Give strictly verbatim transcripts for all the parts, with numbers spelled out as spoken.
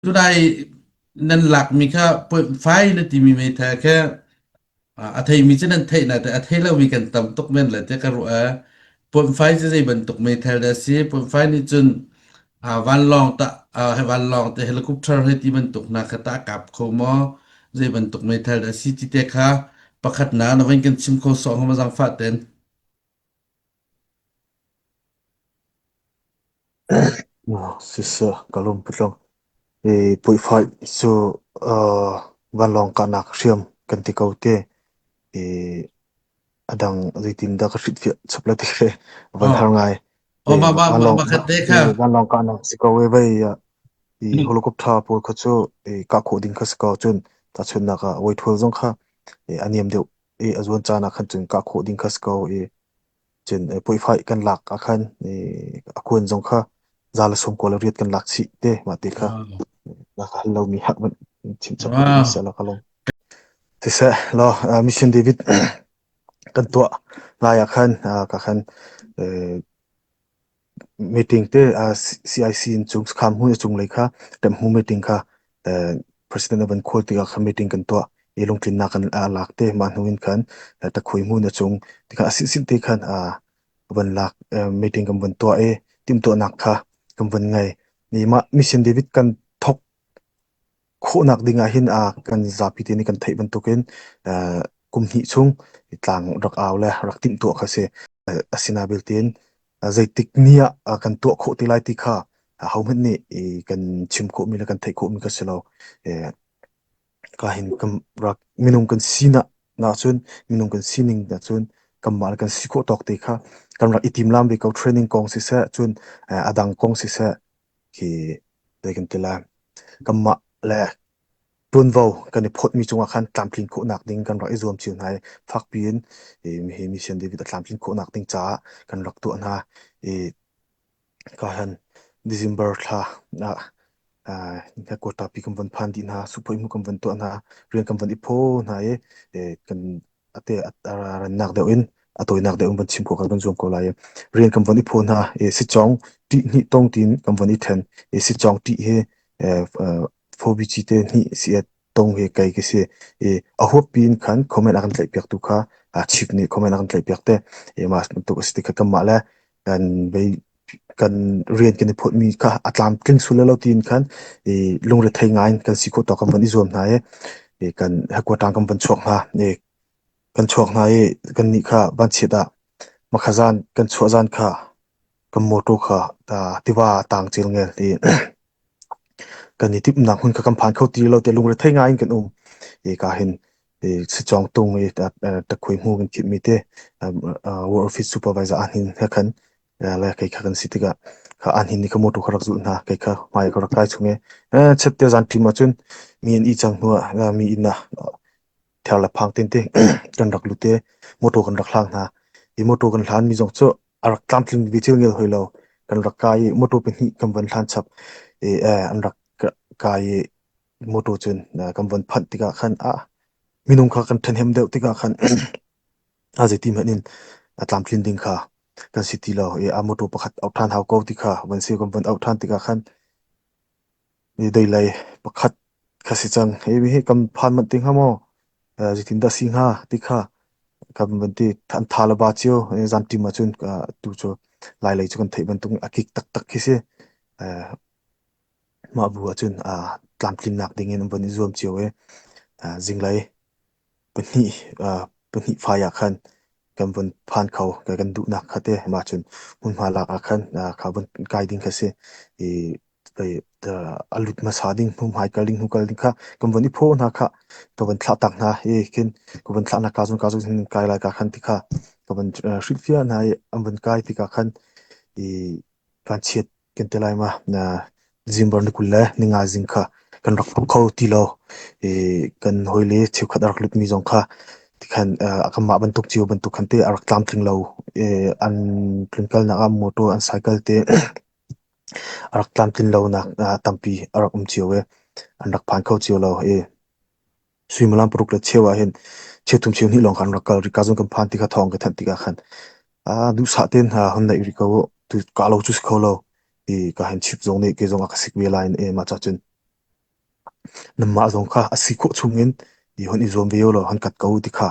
Tunai nan lakmi kha point five na timi meithal kha, a, a theimi cu nan theih na te, a thei lomi kan tam tuk men le te ka ruah a. Point five cu zei bantuk meithal dah a si? Point five nih cun, a, vanlawng tah, a, he vanlawng te helicopter he ti bantuk hna kha tah a kap kho maw? Zei bantuk meithal dah a si ti te kha pakhat na na van kan chim kho sawh hna maw, zaangfah ten? Sisa, ka lawm putlang. E, point five cu, aa, vanlawng kahnak hriam kan ti ko te. E, a dang zeitindah ka hrilhfiah chap lai ti khi van har ngai. E, mah, mah, mah, vanlawng, mah khat te kha. E, vanlawng kahnak si ko e vai, a, i helicopter pawl kha cu, e, kah khawh ding kha si ko cun, tahchunhnak ah voi thual zong kha, e, a niam deuh, e, a zuan caan ah khan cun kah khawh ding kha si ko, e, cun, eh, point five kan lak ah khan, eh, a kuan zong kha za le sawmkua le riat kan lak chih te, mah te kha, ah, na ka hal lomi hak van chim chap, ah, siseh law ka lawm. Siseh law, ah, Mission David kan tuah lai ah khan, ah, ka khan, eh, meeting te, ah, C-, C I C in cung, Sakham hmun a cung lei kha, ṭemhmu meeting kha, eh, President a van khual tikah kha meeting kan tuah i lungtlinnak kan, ah, lak te, mah hnu in khan, eh, Takhuai hmun a cung tikah a sinsin te khan, ah, van lak, eh, meeting kan van tuah i timhtuahnak kha kan van ngei. Ni mah Mission David kan thok khawhnak ding ah hin, ah, kan zapi te nih kan theih bantukin, ah, kum hnih chung tlang rak au le rak timhtuah kha si, ah, asinain ah, zeitik ni ah, ah, kan tuah khawh te lai ti kha, ah, ahohmanh nih i kan chim khawhmi le kan theih khawhmi kha si lo. Eh, ka hin kan rak minung kan sinak ahcun, minung kan sining ahcun, kanmah le kan si khawh tawk te kha kan rak i timlam ve ko, training kong siseh, cun, eh, a dang kong siseh, khi zei kan ti lai. Kanmah le ṭuanvo kan i phawtmi cungah khan tlamtlin khawhnak ding kan rak i zuam cio hna i, fakpi in, eh, hi Mission David a tlamtlin khawhnak ding caah kan rak tuah hna i, ka han December thla ah, ah, headquarter pi kan van phan dih hna, suhphoih hmu kan van tuah hna, rian kan van i phaw hna i, eh, kan a te a, a rannak deuh in, a tawinak deuh in van chim khawh kha kan zuam ko lai. Rian kan van i phaw hna, eh, sicawng ṭih hnih tong tiin kan van i ṭhen. Eh, sicawng ṭih hi, eh, eh, four B G te hnih si, eh, tong hi kei ka si. Eh, a huap piin khan comment a kan tlaihpiak tu kha, ah, chief nih comment a kan tlaihpiak te. Eh, mah bantuk a si ti kha kanmah le kan bei, kan rian kan i phawtmi kha a tlamtling sual lo tiin khan, eh, lungrethei ngai in kan si khawh tawk kan van i zuam hna i, eh, kan headquarter kan van chuak hna. Eh, kan chuak hna i kannih kha van chiat ah, makha zan kan chuah zan kha kan motor kha, ah, tiva tang cil ngel i kan i timhnak hmun kha kan phan kho ti lo te, lungrethei ngai in kan um. I ka hin, i sicawng tung i, ah, ah, Takhuai hmu kan khitmi te, ah, ah, War Office Supervisor an hin he khan, ah, le kei kha kan si tikah kha an hin i ka motor kha rak zulh hna, kei kha hmai ka rak kai chung i, ah, chepte zan ṭim ahcun mi an i cang hnu ah, ah, mi inn ah, ah, thiar le phang tinte kan rak lut i motor kan rak hlang hna. I motor kan hlanmi zong cu a rak tlamtling ve cil ngel hoi lo. Kan rak kai i motor pahnih kan van hlan chap i, eh, an rak ka-, kai i motor cun, eh, kan van phanh tikah khan, ah, minung kha kan ṭhenhem deuh tikah khan, ah, zeiti hmanh in a tlamtlin ding kha kan si ti lo. I, ah, motor pakhat auh ṭhan hau ko ti kha van si, kan van auh ṭhan tikah khan, i dei lai pakhat kha si cang. Hi mi hi kan phan manh ti hnga maw? Eh, zeitindah si hnga ti kha kan van ti, an tha le ba cio, eh, zan ṭim ahcun, ah, tu cu lai lei cu kan theih bantuk a kik taktak khi si. Eh, mah bu ahcun, ah, tlamtlinnak ding in an van i zuam cio i, ah, zinglei pahnih, ah, pahnih fai ah khan kan van phan kho, kan, kan duhnak kha te, mah cun hmunhma lak ah khan, ah, kha van kai ding kha si. I, i, ah, a lut hmasa ding, hnu hmai kal ding, hnu kal ding kha kan van i phaw hna kha, ka van thlah tak hna i, khin ka van thlah hna ka zung, ka zung hin kai lai ka khan ti kha ka van, ah, hrilhfiah hna i, an van kai tikah khan i, kan chiat kan ti lai ma, na December ni kul le ni nga zing kha kan rak phuh kho ti lo. I, kan hawile cheukhat a rak lutmi zong kha ti khan, ah, a kanmah bantuk cio bantuk khan te a rak tlamtling lo. I, an tlunkalnak ah motor, an cycle te a rak tlamtlin lonak, ah, tampi a rak um cio i an rak phan kho cio lo. I, suimilam paruk le cheu ah hin, cheu thum cheu hnih lawng khan rak kal rih, ka zong kan phan ti kha thawng ka thanh tikah khan, aa, duhsah tein, aa, hun neih rih ko, tu ka lo cu si kho lo, i ka hin chip zong nih, kei zong a ka sik ve lai in, e, mah ca cun Nanmah zong kha a si khawh chungin i hon i zuam ve uh law, hon kat ko uh ti kha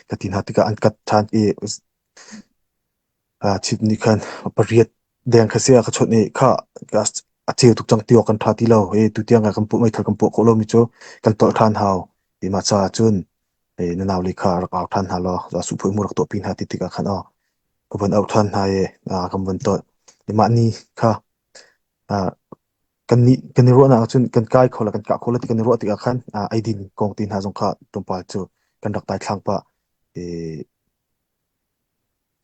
ka ti hna tikah an kat ṭhan i, a, chip nih khan a pariat deng kha si a ka chawnh i kha a ceu tuk cang ti awk kan ṭha ti lo. E, tu tiang a kan puah, meithal kan puah khawh lomi cu kan tolh ṭhan hau. I mah caah cun, e, na nau le kha rak au ṭhan hna law, a suhphoih mu rak tuahpi hna ti tikah khan aw, ka von auh ṭhan hna e, a, kan von tolh. I mah ni kha, a, kan nih, kan i ruahnak ahcun kan kai kho la, kan kah kho la ti kan i ruah tikah khan, a, eidin kong ti hna zong kha tlawmpal cu kan rak tai thlang pah. E,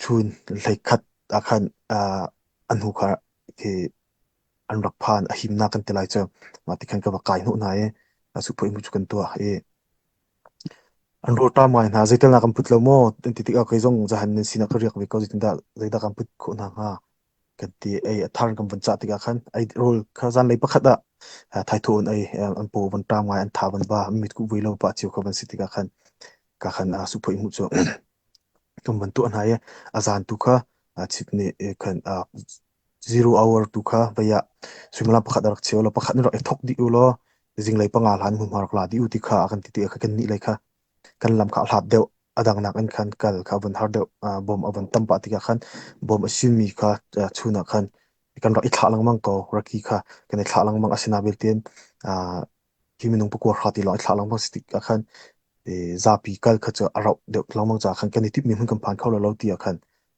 chun hleikhat ah khan, aa, an hnu kha khi an rak phan a himnak kan ti lai cu, mah ti khan ka va kai hnawh hna i, a suhphoih mu cu kan tuah i, an rawl ṭam ngai hna, zeitalnak kan put lo maw? An ti tikah kei zong zahan nan sinah ka riak ve ko, zeitindah, zeidah kan put khawh hna hnga? Kan ti, ei, a thar kan von cah tikah khan, ei, rawl kha zanlei pakhat ah, aa, thaithu an ei, aa, an paw von ṭam ngai, an tha von ba, an mit kuh voi lo pah cio kha von si tikah khan, ka khan, aa, suhphoih mu cu kan van tuah hna i, a zan tu kha, aa, chip nih, eh, khan, aa, zero hour tu kha, vei ah suimilam pakhat a rak cheu law, pakhat nih rak i thawk dih u law, zinglei panga hlan hmunhma rak la dih u ti kha, a kan ti ti, a kha kan nih lei kha, kan lam kha a hlat deuh, a dang nak in khan kal kha a von har deuh, aa, bom a von tam pah tikah khan, bom a sinmi kha, aa, chun ah khan kan rak i thlah lengmang ko, raki kha kan i thlah lengmang a si nain, aa, hi minung pakua hra ti lawng i thlah lengmang si tikah khan, e, zapi kal kha cu a rauh deuh lengmang caah khan kan i timhmi hmun kan phan kho lo lo ti ah khan,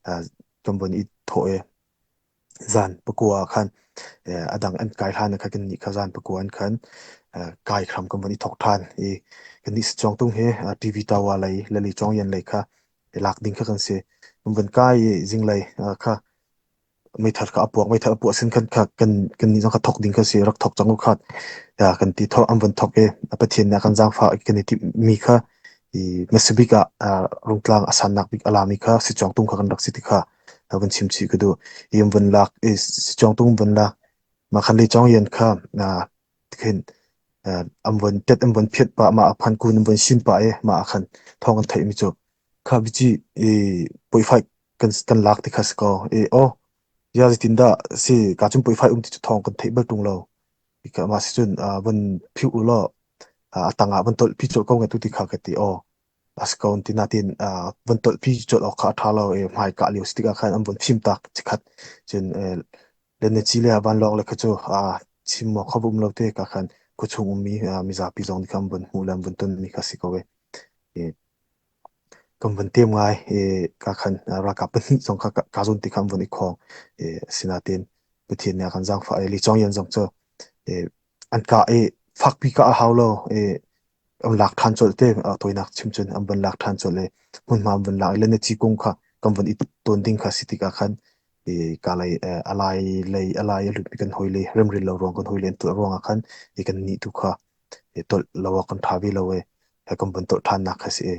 aa, kan von i thawh e. Zan pakua ah khan, e, a dang an kai hlan ah khan kan nih kha zan pakua an khan, e, kai hram kan von i thawk ṭhan i, kan nih si cuang tung hi, a, T V tower lei, lali cawng yan lei kha, e, lak ding kha kan si. Kan von kai i zinglei, a, kha, meithal kha a puak, meithal a puak sin khan kha kan, kan nih zong kha thawk ding kha si, rak thawk cang u khat. Ya, kan ti thawk, an von thawk e, a Pathian nih a kan zaangfah kan i timhmi kha, i hmasa bik ah, aa, rungtlang a sannak bik a lami kha, si cuang tung kha kan rak si ti kha, a van chim chih ka duh. I an van lak, i si cuang tung an van lak. Mah khan lei cawng yan kha, aa, tikhin, aa, an van tet, an van phiat pah, mah a phan kun an van sin pah e, mah a khan thawng kan theihmi cu. Kha bici, i, puaifaih kan, kan lak ti kha si ko. I, aw, ya zeitindah si, ka cun puaifaih um ti cu thawng kan theih bal tung lo. I ka mah si cun, aa, van phiu u law, aa, a tang ah van tolhpi colh ko ngat u ti kha ka ti. Aw, a si ko ti nain, aa, van tolhpi colh awk kha a ṭha lo, e, hmai kah lio si tikah khan an van fim tak cikhat. Cun, e, le na ci le a van lawng le kha cu, aa, chim maw kha va um lo te, ka khan khuachung ummi, aa, mizapi zong nih kha an van hmuh le an van tonmi kha si ko e. E, kan van tem ngai, e, ka khan, aa, ralkap pahnih zong kha ka, ka zun ti kha an van i khawng, e, sinain Pathian nih a kan zaangfah, e, Lee Chong Yen zong cu, e, an kah i fakpi kah a hau lo, e, an lak ṭhan colh te, a, tawinak chim cun an van lak ṭhan colh le hmunhma an van lak i le na ci kung kha kan van i ton ding kha si tikah khan, e, ka lei, e, a lai lei, a lai a lutmi kan hawile, remril lo ruang kan hawile an tuah ruangah khan, e, kan nih tu kha, e, tolh lo kan ṭha ve lo e, he kan van tolh ṭhannak kha si e.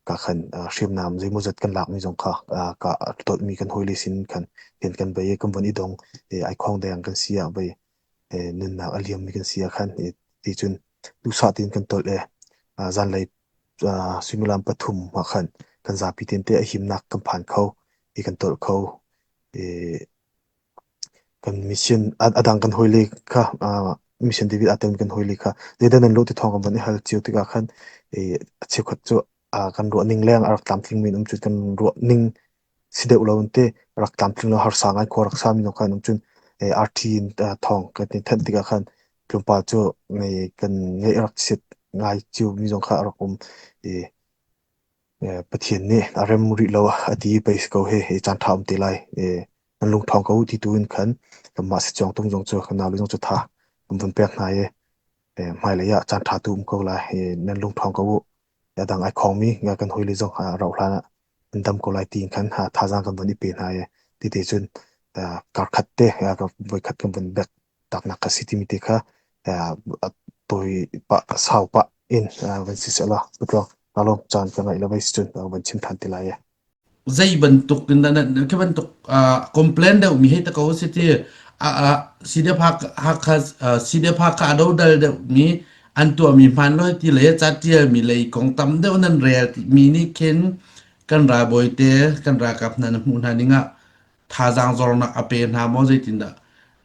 Ka khan, a, hriamnam zeimawzat kan lakmi zong kha, a, ka tolhmi kan hawile sin khan, kan, kan bei e, kan van i dong, e, ai khawng deng kan si ah bei. E, nunnak a liammi kan si ah khan, e, ti cun duhsah tein kan tolh e, a, zanlei, a, suimilam pathum ah khan kan zapi tein te a himnak kan phan kho i kan tolh kho. E, kan mission a, a dang kan hawile kha, a, Mission David a teng kan hawile kha, zeidah nan luh ti thawng kan van i hal cio tikah khan, e, a cheukhat cu, a, kan ruah ning leng a rak tlamtling mi an um cu kan ruah ning si deuh lo in te, rak tlamtling lo harsa ngai khua rak sami zong khan um cun, eh, R T in, ah, thawng kan i thanh tikah khan tlawmpal cu ngei kan ngeih rak siat ngai cio mi zong kha a rak um. Eh, eh, Pathian nih a rem rih lo a ti pei si ko he, eh, caan ṭha um te lai, eh, nan lungṭhawng ko ti tu in khan kanmah si cuang tung zong cu kan nau le zong cu tha kan vun pek hna i, eh, hmailei ah caan ṭha tu um ko lai, eh, nan lungṭhawng ko uh. A dang ai khawngmi, nga kan hawile zong, ah, rauh hlan ah an dam ko lai tiin khan, ah, thazaang kan von i pe hna i, tite cun, ah, kar khat te, ah, ka voi khat kan von bek taknak kha si timi te kha, ah, a tawi pah, sau pah in, ah, van si sehlaw, ka tluang, ka lawm caan ka ngaih lo vei si cun, ah, van chim ṭhan ti lai e. Zei bantuk in dah nan, khi bantuk, ah, complain deuh mi hei ta ko si ti, ah, ah, C D F Hakha, Hakha, ah, C D F Hakha a dodal deuh mi an tuah mi hman lo ti le, catial mi lei kong tam deuh nan rel mi nih khin kan ralbawi te, kan ralkap hna na hmuh hna ning ah thazaang zornak a pe hna maw zeitindah?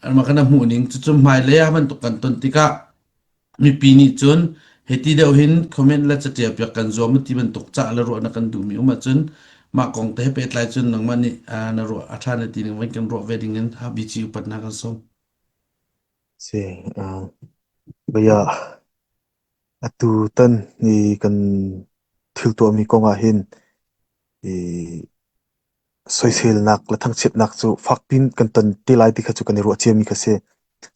Anmah kan a hmuh ning cu, cu hmailei ah bantuk kan ton tikah, mipi nih cun heti deuh hin comment le caṭial piak kan zuam ti bantuk ca le ruahnak kan duhmi um ahcun mah kong te he pehtlai cun nangmah nih, aa, na ruah a ṭha na ti ning van kan ruah ve ding in ha bici upat hna kan sawm. Si, aa, baya atu tan i kan thil tuahmi kong ah hin i soiselnak le thangchiatnak cu fakpi in kan ton te lai ti kha cu kan i ruah ciami kha si.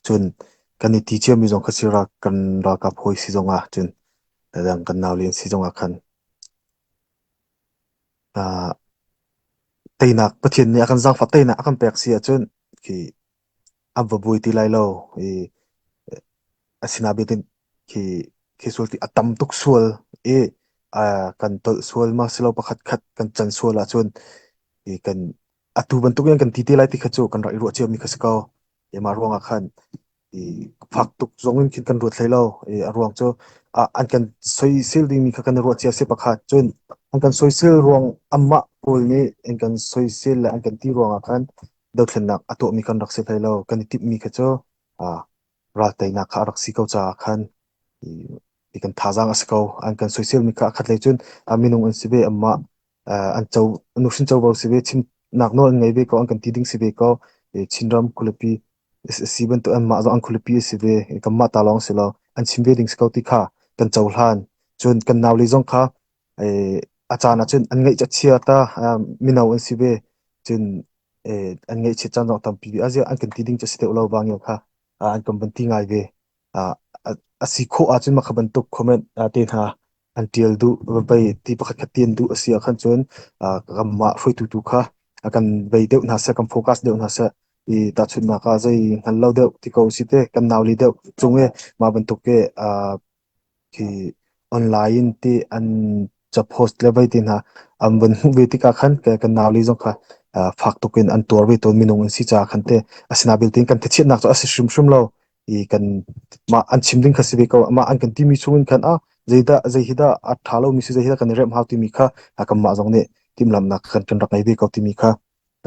Cun kan i ti ciami zong kha si ra, kan ralkap hawi si zongah cun, dang kan nau len si zongah khan, aa, teinak, Pathian nih a kan zaangfah teinak a kan pek si ahcun khi an va buai ti lai lo. I, asinain khi, khi sual ti a tam tuk sual i, aa, kan tolh sual ma si lo, pakhat khat kan can sual ahcun i kan atu bantuk in kan ti te lai ti kha cu kan rak i ruah ciami kha si ko. I mah ruangah khan i fak tuk zong in khin kan ruat hlei lo. I a ruang cu, aa, an kan soisel dingmi kha kan ruah cia si pakhat. Cun an kan soisel ruang, amah pawl nih an kan soisel le an kan ti ruangah khan dothlennak a tuahmi kan rak si hlei lo. Kan i timhmi kha cu, aa, ralteinak kha a rak si ko caah khan i, i kan thazaang a si ko. An kan soiselmi kha a khat hlei cun, aa, minung an si ve, amah, aa, an co, an nuhrin covo si ve, chimnak nawl an ngei ve ko, an kan ti ding si ve ko. I Chinram khualipi a si bantuk anmah zong an khualipi a si ve, i kanmah ta lawng a si lo, an chim ve ding si ko ti kha kan cohlan. Cun kan nau lei zong kha, eh, a caan ahcun an ngeih cia ta, ah, mino an si ve. Cun, eh, an ngeih chiat caan zong tampi a zia an kan ti ding cia si deuh lo, vang kha, ah, an kan van ti ngai ve. Ah, a, a si khawh ahcun makha bantuk comment, ah, te hna an ṭial duh, va bei ti pakhat khat ti an duh a si ah khan cun, ah, kanmah hruaitu tu kha a kan bei deuh hna seh, kan focus deuh hna seh. I tahchunhnak ah zei hngal lo deuh ti ko si te, kan nau lei deuh cung e, mah bantuk e, ah, khi online in ti an ca post le vai ti hna an van hmuh ve tikah khan ka, kan nau lei zong kha, ah, fak tuk in an tuar ve tawn minung an si caah khan te, asinain belte in kan thechiatnak cu a si hrimhrim lo. I kan, mah an chim ding kha si ve ko, mah an kan timi chung in khan, ah, zeidah, zei hi dah a ṭha lomi si, zei hi dah kan i remh hau timi kha, ah, kanmah zong nih timhlamhnak kan, kan rak ngei ve ko timi kha,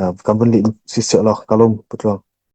ah, kan van leh si seh law, ka lawm, Pu Tluang.